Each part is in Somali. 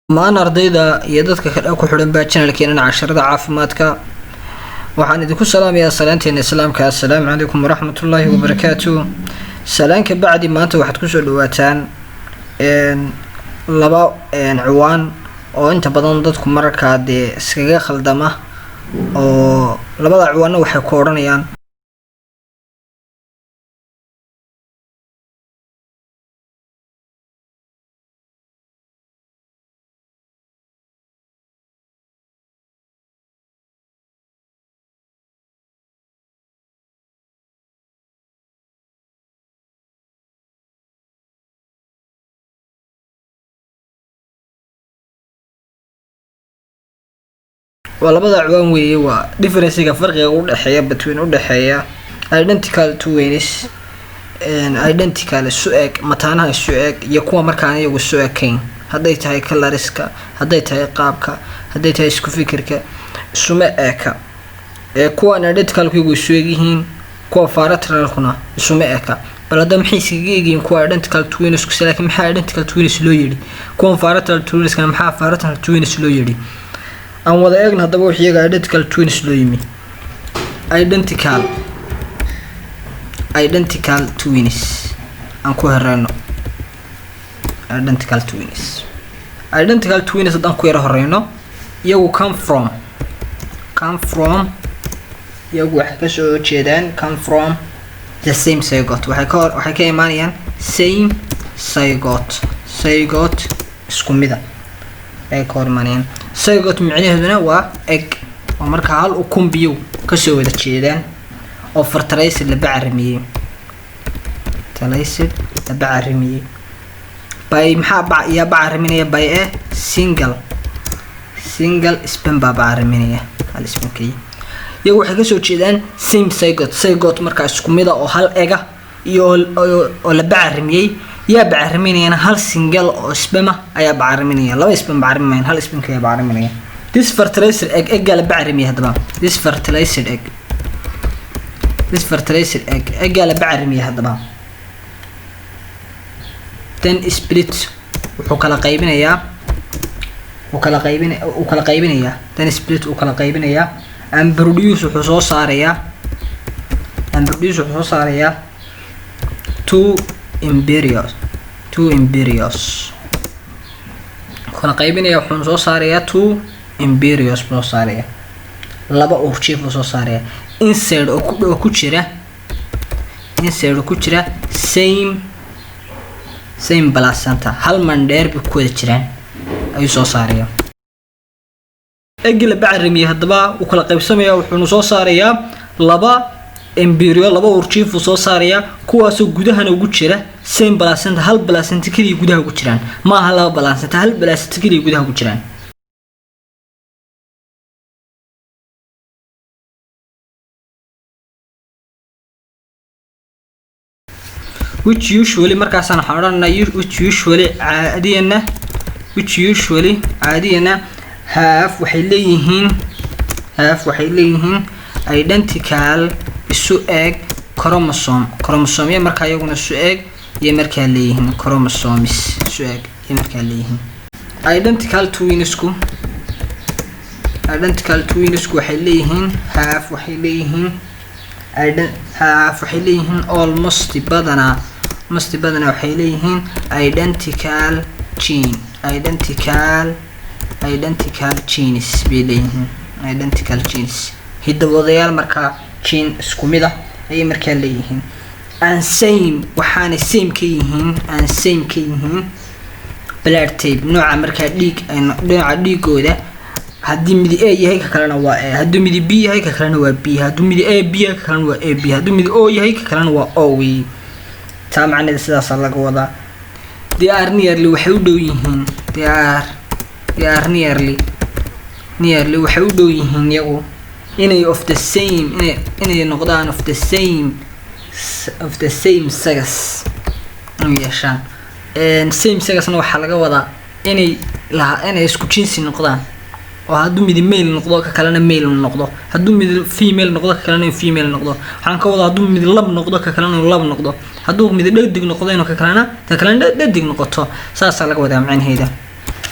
Dhammaan ardayda iyo dadka kale ku xidhan baa channelkeenan Casharada Caafimaadka, waxaan idinku salaamayaa salaanteena Islaamka: assalaamu calaykum waraxmatullaahi wabarakaatu. Salaanka bacdi, maanta waxaad kusoo dhawaataan laba ciwaan oo inta badan dadku mararkaa dee iskaga khaldama, oo labada ciwaanna waxay ku odhanayaan waa labada ciwaan weeye, waa differencega, farqiga udhexeeya, between udhexeeya identical twins, identical isu eg, mataanaha isu eg, iyo kuwa markaan iyagu isu ekayn. Hadday tahay colorska, hadday tahay qaabka, hadday tahay isku fikirka, isuma eka. Ee kuwan identicalku iyagu isu egyihiin, kuwa fraternalkuna isuma eka. Bal hadda maxay iskaga egyihiin kuwa identical twinsku? Laakiin maxaa identical twins loo yidhi? Kuwan fraternal twinskana maxaa fraternal twins loo yidhi? Aan wada eegna haddaba wix iyaga identical twins loo yimi. Identical twins aan ku horeyno. Identical twins, identical twins haddaan ku yaro horeyno, iyagu come from, iyagu waxay kasoo jeedaan, come from the same zygote. Waxay ka imaanayaan same zygote, zygote isku mida ay ka hor imaanayaan. Zygote micnaheeduna waa egg, oo markaa hal ukun biyow kasoo wada jeedaan oo fertilized, la bacarimiyey, fertilized, la bacarimiyey by, maxaa ba yaa bacariminaya? By a single sperm baa bacariminaya, hal sperm keliya. Iyagu waxay kasoo jeedaan same zygote, zygote markaa isku mida oo hal egga iyo oo la bacarimiyey. Yaa bacariminayana? Hal single oo sperma ayaa bacariminaya. Laba sperm bacariminayan, hal sperm kaliya bacariminaya. This fertilized egg, eggaa la bacrimiyay haddaba, this fertilized egg, this fertilized egg, eggaa la bacrimiyay haddaba, then split, wuxuu kala qaybinayaa, uu kala qaybinayaa, then split, uu kala qaybinayaa, and produce, wuxuu soo saarayaa, and produce, wuxuu soo saarayaa two embryos, two embryos. Kala qaybinaya, wuxuu soo saarayaa two embryos buu soo saaraya, laba uurjiif buu soo saaraya, inside, oo ku jira, inside, oo ku jira same placenta, hal mandheer bay ku wada jiraan ayuu soo saaraya. Eggii la bacrimiyey haddaba wuu kala qaybsamaya, wuxuuna soo saarayaa laba embryo, laba uurjiif uu soo saarayaa, kuwaasoo gudahana ugu jira same placenta, hal placenta keliya gudaha ugu jiraan. Ma aha laba placenta, hal placenta keliya gudaha ugu jiraan. Which usually, markaasaan waxaan odhanaa, which usually, caadiyana, which usually, caadiyana, have, waxay leeyihiin, have, waxay leeyihiin identical, isu eg, chromosome, chromosomya markaa iyaguna isu eg iyo markaa leeyihiin, chromosomes isu eg iyo markaa leeyihiin. Identical twinsku, identical twinsku waxay leeyihiin, have, waxay leeyihiin, have, waxay leeyihiin almost, badanaa, most, badanaa waxay leeyihiin identical gene, identical genes bay leeyihiin, identical genes, hidawadayaal markaa gene isku mid ah ayay markaa leeyihiin. And same, waxaanay same ka yihiin, and same ka yihiin blood type, nooca markaa dhiig, nooca dhiigooda. Haddii midi A yahay, ka kalena waa A. Hadduu midi B yahay, ka kalena waa B. Hadduu midi A B yahay, ka kalena waa A B. Hadduu midi O yahay, ka kalena waa O wey. Taa macnaheeda sidaasaa laga wadaa. They are nearly, waxay u dhow yihiin, they are nearly, waxay u dhow yihiin iyagu inay of the same, inay noqdaan of the same sex inay yeeshaan. Same sexna waxaa laga wadaa inay laha inay isku jinsi noqdaan, oo hadduu midi male noqdo, ka kalena male noqdo, hadduu midi female noqdo, ka kalena female noqdo. Waxaan ka wadaa hadduu midi lab noqdo, ka kalena lab noqdo, hadduu midi dhadig noqdo, inuu ka kalena, ka kalena dhadig noqoto. Saasaa laga wadaa macnaheeda.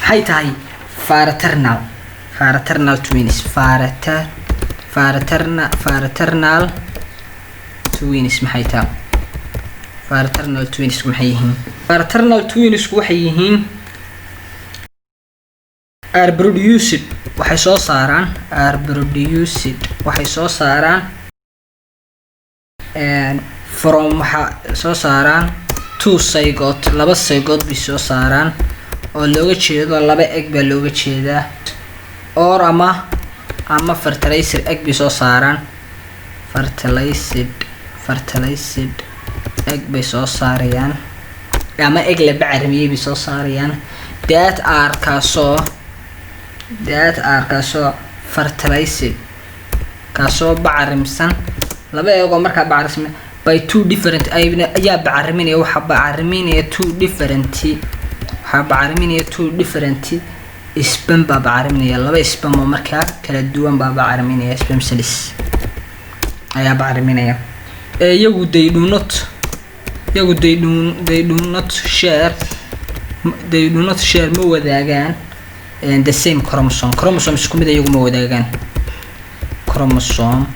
Maxay Maxay tahay fraternal twins? Fraternal twins maxay tahay? Fraternal twins maxay yihiin? Fraternal twinsku waxay yihiin are produced, waxay soo saaraan, are produced, waxay soo saaraan, from, waxaa soo saaraan two zygote, laba zygote bay soo saaraan, oo looga jeedo laba egg baa looga jeedaa, or ama fertilized egg bay soo saaraan, fertilized egg bay soo saarayaan, ama egg la bacrimiyey bay soo saarayaan, that are kaasoo fertilized, kaasoo bacrimsan, laba eegoo markaa bacrisma by two different ayaa bacriminaya. Waxaa bacriminaya two different, waxaa bacriminaya two different sperm baa bacriminaya, laba sperm oo markaa kala duwan baa bacriminaya, sperm cells ayaa bacriminaya. Iyagu they do not, iyagu they do not share, they do not share, ma wadaagaan the same chromosome. Chromosome isku mid iyagu ma wadaagaan, chromosome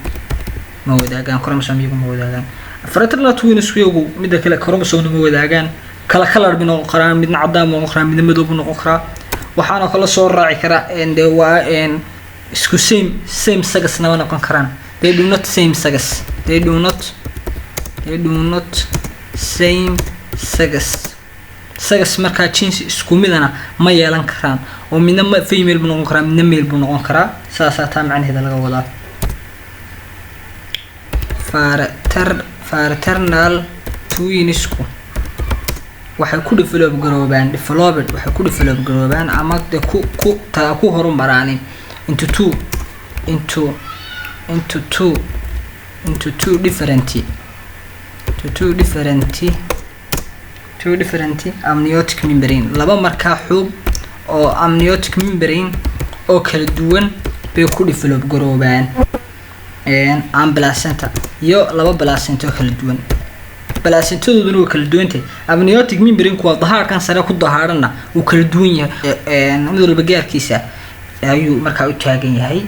ma wadaagaan, chromosome iyagu ma wadaagaan. Fraternal twins iyagu midda kale chromosome ma wadaagaan, kala color bay noqon karaan, midna cadaan buu noqon karaa, midna madow buu noqon karaa. Waxaana kala soo raaci kara de waa isku same sex nama noqon karaan. They do not same sex, they do not same sex. Markaa jinsi isku midana ma yeelan karaan, oo midna ma female buu noqon karaa, midna male buu noqon karaa. Saasaa taa macnaheeda laga wadaa. Fraternal twinsku waxay ku develop garoobaan, developed, waxay ku develop garoobaan ama de ku horumaraan into two different, to two different amniotic membrane, laba markaa xuub oo amniotic membrane oo kala duwan bay ku develop garoobaan, and placenta, iyo laba placenta oo kala duwan. Placentadooduna waa kala duwantahay. Amniotic membrane waa dahaarkan sare ku dahaarana, wuu kala duwan yahay, mid walba gaarkiisa ayuu markaa u taagan yahay.